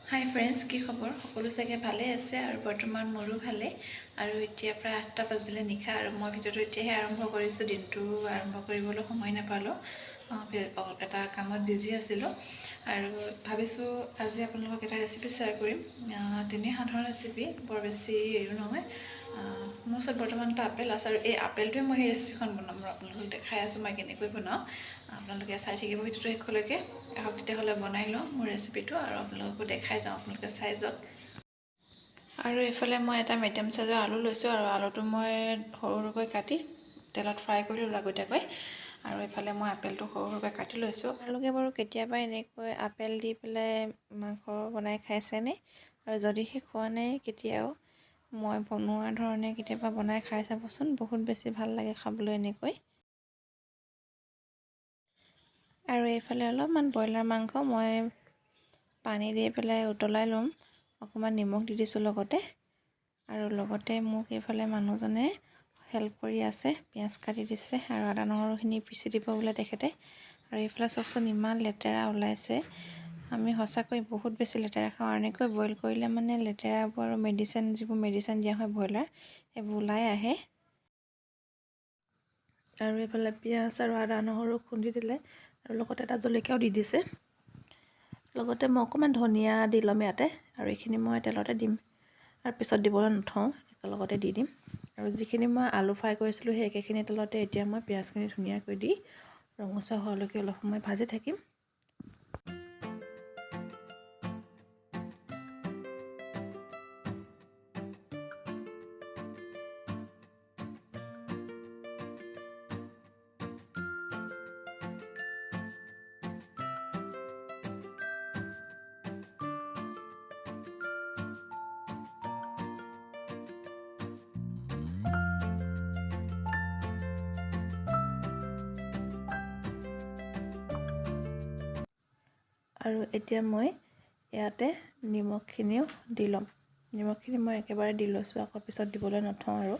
হাই friends, কি খবৰ? সকলো চাগে ভালেই আছে আৰু বৰ্তমান মোৰো ভালেই। আৰু এতিয়া প্ৰায় 8টা বাজিলে নিশা আৰু মই ভিডিঅ'টো এতিয়াহে আৰম্ভ কৰিছোঁ। দিনটো আৰম্ভ কৰিবলৈ সময় নাপালোঁ, এটা কামত বিজি আছিলোঁ। আৰু ভাবিছোঁ আজি আপোনালোকক এটা ৰেচিপি শ্বেয়াৰ কৰিম। তেনেই সাধাৰণ ৰেচিপি, বৰ বেছি হেৰিও নহয়। মোৰ ওচৰত বৰ্তমান এটা আপেল আছে আৰু এই আপেলটোৱে মই সেই ৰেচিপিখন বনাম আৰু আপোনালোকক দেখাই আছোঁ মই কেনেকৈ বনাওঁ। আপোনালোকে চাই থাকিব ভিডিঅ'টো শেষলৈকে। আহক তেতিয়াহ'লে বনাই লওঁ মোৰ ৰেচিপিটো আৰু আপোনালোককো দেখাই যাওঁ, আপোনালোকে চাই যাওক। আৰু এইফালে মই এটা মিডিয়াম চাইজৰ আলু লৈছোঁ আৰু আলুটো মই সৰু সৰুকৈ কাটি তেলত ফ্ৰাই কৰি ল'লোঁ আগতীয়াকৈ। আৰু এইফালে মই আপেলটো সৰু সৰুকৈ কাটি লৈছোঁ। আপোনালোকে বাৰু কেতিয়াবা এনেকৈ আপেল দি পেলাই মাংস বনাই খাইছেনে? আৰু যদিহে খোৱা নাই কেতিয়াও, মই বনোৱাৰ ধৰণে কেতিয়াবা বনাই খাই চাবচোন, বহুত বেছি ভাল লাগে খাবলৈ এনেকৈ। আৰু এইফালে অলপমান ব্ৰইলাৰ মাংস মই পানী দি পেলাই উতলাই ল'ম, অকণমান নিমখ দি দিছোঁ লগতে। আৰু লগতে মোক এইফালে মানুহজনে হেল্প কৰি আছে, পিঁয়াজ কাটি দিছে আৰু আদা নহৰুখিনি পিচি দিব বোলে তেখেতে। আৰু এইফালে চাওকচোন, ইমান লেতেৰা ওলাইছে। আমি সঁচাকৈ বহুত বেছি লেতেৰা খাওঁ আৰু এনেকৈ বইল কৰিলে মানে লেতেৰাবোৰ আৰু মেডিচিন, যিবোৰ মেডিচিন দিয়া হয় ব্ৰইলাৰ, সেইবোৰ ওলাই আহে। আৰু এইফালে পিঁয়াজ আৰু আদা নহৰু খুন্দি দিলে আৰু লগতে এটা জলকীয়াও দি দিছে। লগতে মই অকণমান ধনিয়া দি ল'ম ইয়াতে আৰু এইখিনি মই তেলতে দিম আৰু পিছত দিবলৈ নথওঁ, একেলগতে দি দিম। আৰু যিখিনি মই আলু ফ্ৰাই কৰিছিলোঁ, সেই একেখিনি তেলতে এতিয়া মই পিঁয়াজখিনি ধুনীয়াকৈ দি ৰঙচুৱা হোৱালৈকে অলপ সময় ভাজি থাকিম। আৰু এতিয়া মই ইয়াতে নিমখখিনিও দি ল'ম। নিমখখিনি মই একেবাৰে দি লৈছোঁ, আকৌ পিছত দিবলৈ নথওঁ আৰু।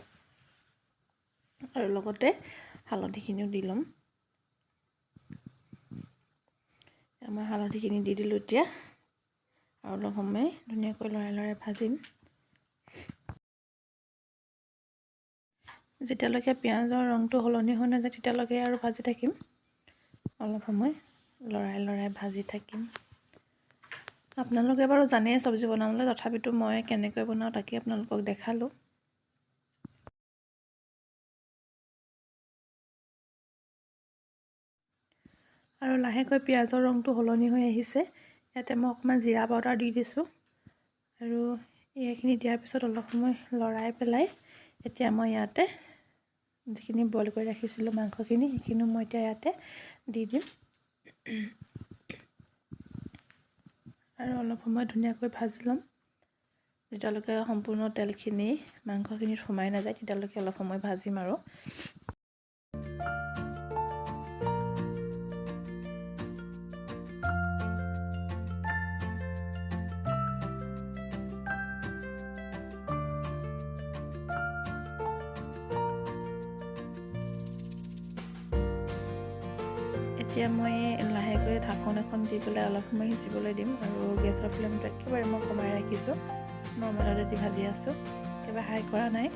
আৰু লগতে হালধিখিনিও দি ল'ম। মই হালধিখিনি দি দিলোঁ এতিয়া আৰু অলপ সময় ধুনীয়াকৈ লৰাই লৰাই ভাজিম। যেতিয়ালৈকে পিঁয়াজৰ ৰংটো সলনি হৈ নাযায়, তেতিয়ালৈকে আৰু ভাজি থাকিম। অলপ সময় লৰাই লৰাই ভাজি থাকিম। আপোনালোকে বাৰু জানেই চব্জি বনাবলৈ, তথাপিতো মই কেনেকৈ বনাওঁ তাকে আপোনালোকক দেখালোঁ। আৰু লাহেকৈ পিঁয়াজৰ ৰংটো সলনি হৈ আহিছে। ইয়াতে মই অকণমান জিৰা পাউডাৰ দি দিছোঁ। আৰু এইখিনি দিয়াৰ পিছত অলপ সময় লৰাই পেলাই এতিয়া মই ইয়াতে যিখিনি বইল কৰি ৰাখিছিলোঁ মাংসখিনি, সেইখিনিও মই এতিয়া ইয়াতে দি দিম। আৰু অলপ সময় ধুনীয়াকৈ ভাজি ল'ম। যেতিয়ালৈকে সম্পূৰ্ণ তেলখিনি মাংসখিনিত সোমাই নাযায়, তেতিয়ালৈকে অলপ সময় ভাজিম। আৰু এতিয়া মই লাহেকৈ ঢাকোন এখন দি পেলাই অলপ সময় সিজিবলৈ দিম। আৰু গেছৰ ফ্লেমটো একেবাৰে মই কমাই ৰাখিছোঁ, নৰ্মেলতে দি ভাজি আছোঁ, একেবাৰে হাই কৰা নাই।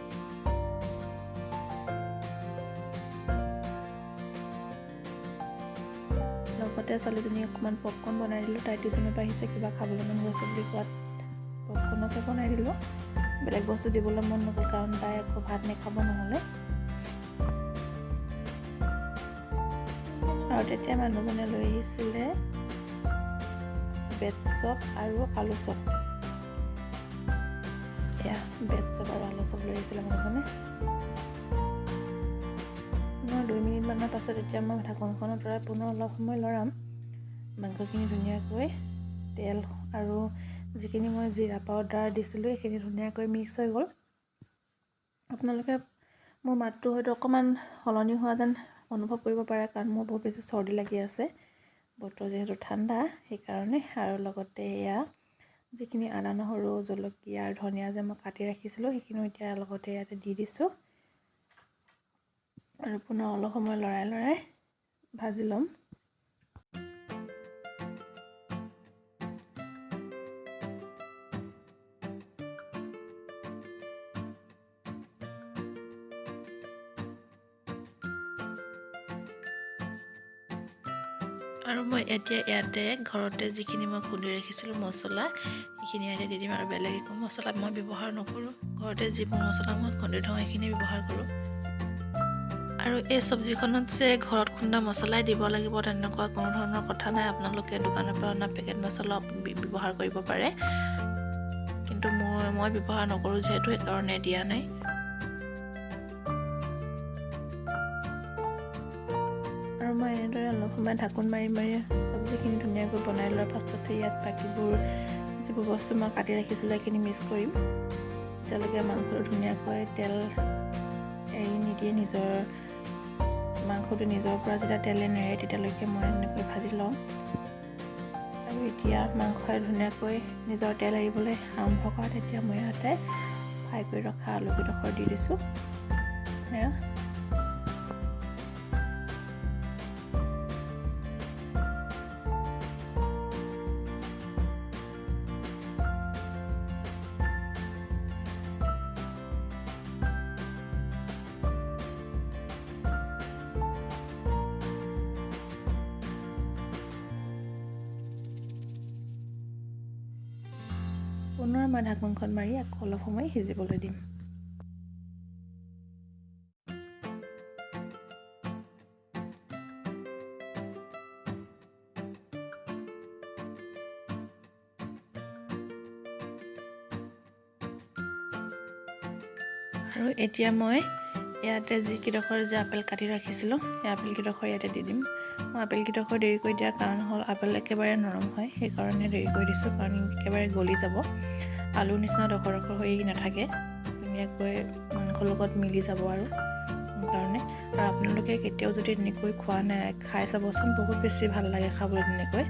লগতে ছোৱালীজনীক অকণমান পপকৰ্ণ বনাই দিলোঁ। তাই টিউশ্যনৰ পৰা আহিছে, কিবা খাবলৈ মন গৈছে বুলি কোৱাত পপকৰ্ণকে বনাই দিলোঁ। বেলেগ বস্তু দিবলৈ মন নগ'ল, কাৰণ তাই আকৌ ভাত নাখাব নহ'লে। আৰু তেতিয়া মানুহজনে লৈ আহিছিলে ব্ৰেড চপ আৰু আলু চপ। এয়া ব্ৰেড চপ আৰু আলু চপ লৈ আহিছিলে মানুহজনে। পুনৰ 2 মিনিটমানৰ পাছত এতিয়া মই ঢাকোনখন আঁতৰাই পুনৰ অলপ সময় লৰাম। মাংসখিনি ধুনীয়াকৈ তেল আৰু যিখিনি মই জিৰা পাউডাৰ দিছিলোঁ, সেইখিনি ধুনীয়াকৈ মিক্স হৈ গ'ল। আপোনালোকে মোৰ মাতটো হয়তো অকণমান সলনি হোৱা যেন অনুভৱ কৰিব পাৰে, কাৰণ মোৰ বহুত বেছি চৰ্দি লাগি আছে। বতৰ যিহেতু ঠাণ্ডা, সেইকাৰণে। আৰু লগতে এয়া যিখিনি আদা, নহৰু, জলকীয়া আৰু ধনিয়া যে মই কাটি ৰাখিছিলোঁ, সেইখিনিও এতিয়া লগতে ইয়াতে দি দিছোঁ আৰু পুনৰ অলপ সময় লৰাই লৰাই ভাজি ল'ম। আৰু মই এতিয়া ইয়াতে ঘৰতে যিখিনি মই খুন্দি ৰাখিছিলোঁ মছলা, সেইখিনি ইয়াতে দি দিম। আৰু বেলেগ একো মছলা মই ব্যৱহাৰ নকৰোঁ, ঘৰতে যিবোৰ মছলা মই খুন্দি থওঁ সেইখিনি ব্যৱহাৰ কৰোঁ। আৰু এই চব্জিখনত যে ঘৰত খুন্দা মছলাই দিব লাগিব তেনেকুৱা কোনো ধৰণৰ কথা নাই। আপোনালোকে দোকানৰ পৰা অনা পেকেট মছলা ব্যৱহাৰ কৰিব পাৰে, কিন্তু মই ব্যৱহাৰ নকৰোঁ যিহেতু সেইকাৰণে দিয়া নাই। আৰু মই এনেদৰে অলপ সময় ঢাকোন মাৰি মাৰি চব্জিখিনি ধুনীয়াকৈ বনাই লোৱাৰ পাছতে ইয়াত বাকীবোৰ যিবোৰ বস্তু মই কাটি ৰাখিছিলোঁ সেইখিনি মিক্স কৰিম। তেতিয়ালৈকে মাংসটো ধুনীয়াকৈ তেল এৰি নিদিয়ে, নিজৰ মাংসটো নিজৰ পৰা যেতিয়া তেলে নেৰে তেতিয়ালৈকে মই এনেকৈ ভাজি লওঁ। আৰু এতিয়া মাংসই ধুনীয়াকৈ নিজৰ তেল এৰিবলৈ আৰম্ভ কৰা তেতিয়া মই ইয়াতে ফ্ৰাই কৰি ৰখা আলুকেইডোখৰ দি দিছোঁ। পুনৰ মই ঢাকোনখন মাৰি আকৌ অলপ সময় সিজিবলৈ দিম। আৰু এতিয়া মই ইয়াতে যিকেইডোখৰ যে আপেল কাটি ৰাখিছিলোঁ সেই আপেলকেইডোখৰ ইয়াতে দি দিম। মই আপেলকেইডোখৰ দেৰিকৈ দিয়াৰ কাৰণ হ'ল আপেল একেবাৰে নৰম হয়, সেইকাৰণে দেৰিকৈ দিছোঁ, কাৰণ একেবাৰে গলি যাব, আলুৰ নিচিনা ডোখৰ ডোখৰ হৈ নাথাকে, ধুনীয়াকৈ মাংসৰ লগত মিলি যাব আৰু সেইকাৰণে। আৰু আপোনালোকে কেতিয়াও যদি তেনেকৈ খোৱা নাই খাই চাবচোন, বহুত বেছি ভাল লাগে খাবলৈ তেনেকৈ।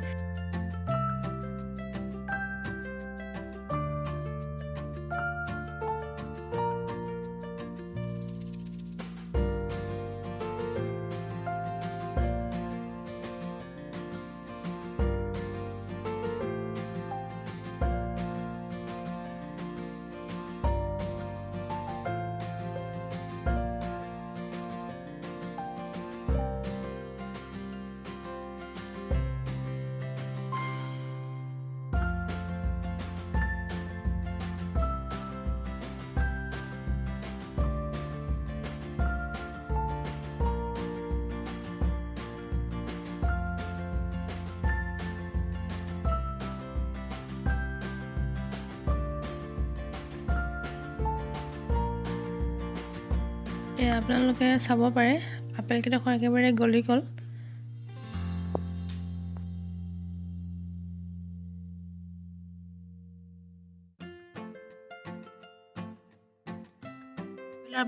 আপোনালোকে চাব পাৰে আপেলকেইডোখৰ একেবাৰে গলি গ'ল।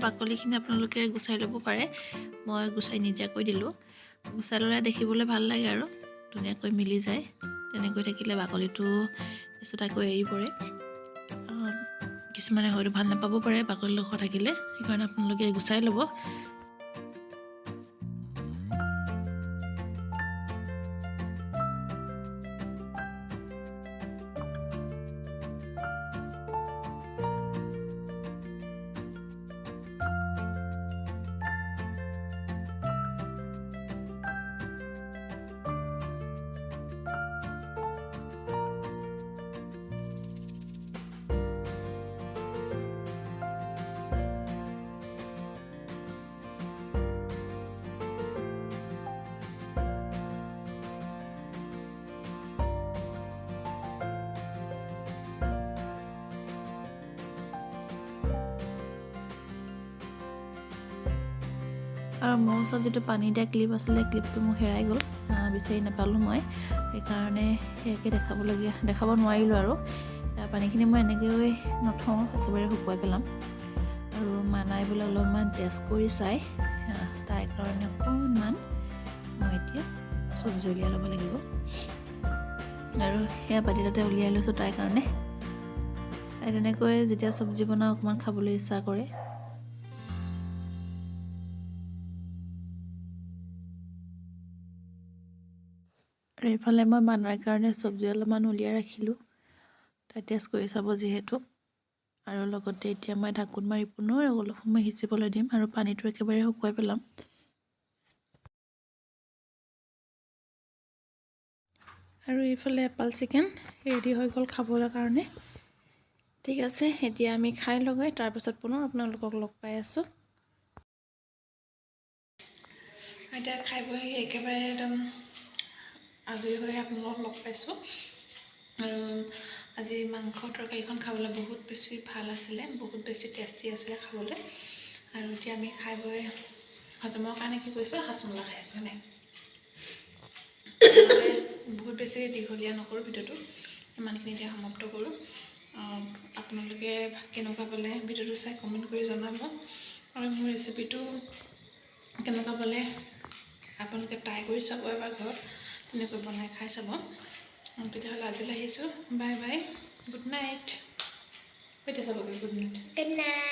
বাকলিখিনি আপোনালোকে গুচাই ল'ব পাৰে, মই গুচাই নিদিয়াকৈ দিলোঁ। গুচাই ল'লে দেখিবলৈ ভাল লাগে আৰু ধুনীয়াকৈ মিলি যায়। তেনেকৈ থাকিলে বাকলিটো পিছত আকৌ এৰি পৰে। কিছুমানে হয়তো ভাল নাপাব পাৰে বাকলিডোখৰ থাকিলে, সেইকাৰণে আপোনালোকে গুচাই ল'ব। আৰু মোৰ ওচৰত যিটো পানী দিয়া ক্লিপ আছিলে ক্লিপটো মোৰ হেৰাই গ'ল, বিচাৰি নাপালোঁ মই, সেইকাৰণে সেয়াকে দেখাব নোৱাৰিলোঁ। আৰু পানীখিনি মই এনেকৈ নথওঁ, একেবাৰে শুকুৱাই পেলাম। আৰু মানাই বোলে অলপমান টেষ্ট কৰি চাই, তাইৰ কাৰণে অকণমান মই এতিয়া চব্জি উলিয়াই ল'ব লাগিব। আৰু সেয়া বাতিটাতে উলিয়াই লৈছোঁ তাইৰ কাৰণে। তাই তেনেকৈ যেতিয়া চব্জি বনাওঁ অকণমান খাবলৈ ইচ্ছা কৰে। আৰু এইফালে মই মানাৰ কাৰণে চব্জি অলপমান উলিয়াই ৰাখিলোঁ, তাই টেষ্ট কৰি চাব যিহেতু। আৰু লগতে এতিয়া মই ঢাকোন মাৰি পুনৰ অলপ সময় সিজিবলৈ দিম আৰু পানীটো একেবাৰে শুকুৱাই পেলাম। আৰু এইফালে এপাল চিকেন ৰেডি হৈ গ'ল খাবলৈ কাৰণে। ঠিক আছে, এতিয়া আমি খাই লগাই তাৰপাছত পুনৰ আপোনালোকক লগ পাই আছোঁ। এতিয়া খাই বৈ একেবাৰে একদম আজৰি হৈ আপোনালোকক লগ পাইছোঁ। আৰু আজি মাংস তৰকাৰীখন খাবলৈ বহুত বেছি ভাল আছিলে, বহুত বেছি টেষ্টি আছিলে খাবলৈ। আৰু এতিয়া আমি খাই বৈ হজমৰ কাৰণে কি কৰিছোঁ, হাজমোলা খাই আছোঁ। মানে বহুত বেছি দীঘলীয়া নকৰোঁ ভিডিঅ'টো, ইমানখিনি এতিয়া সমাপ্ত কৰোঁ। আপোনালোকে কেনেকুৱা পালে ভিডিঅ'টো চাই কমেণ্ট কৰি জনাব, আৰু মোৰ ৰেচিপিটো কেনেকুৱা পালে আপোনালোকে ট্ৰাই কৰি চাব, এবাৰ ঘৰত তেনেকৈ বনাই খাই চাব। তেতিয়াহ'লে আজিলৈ আহিছোঁ, বাই বাই, গুড নাইট। এতিয়া চাবগৈ, গুড নাইট। Good night.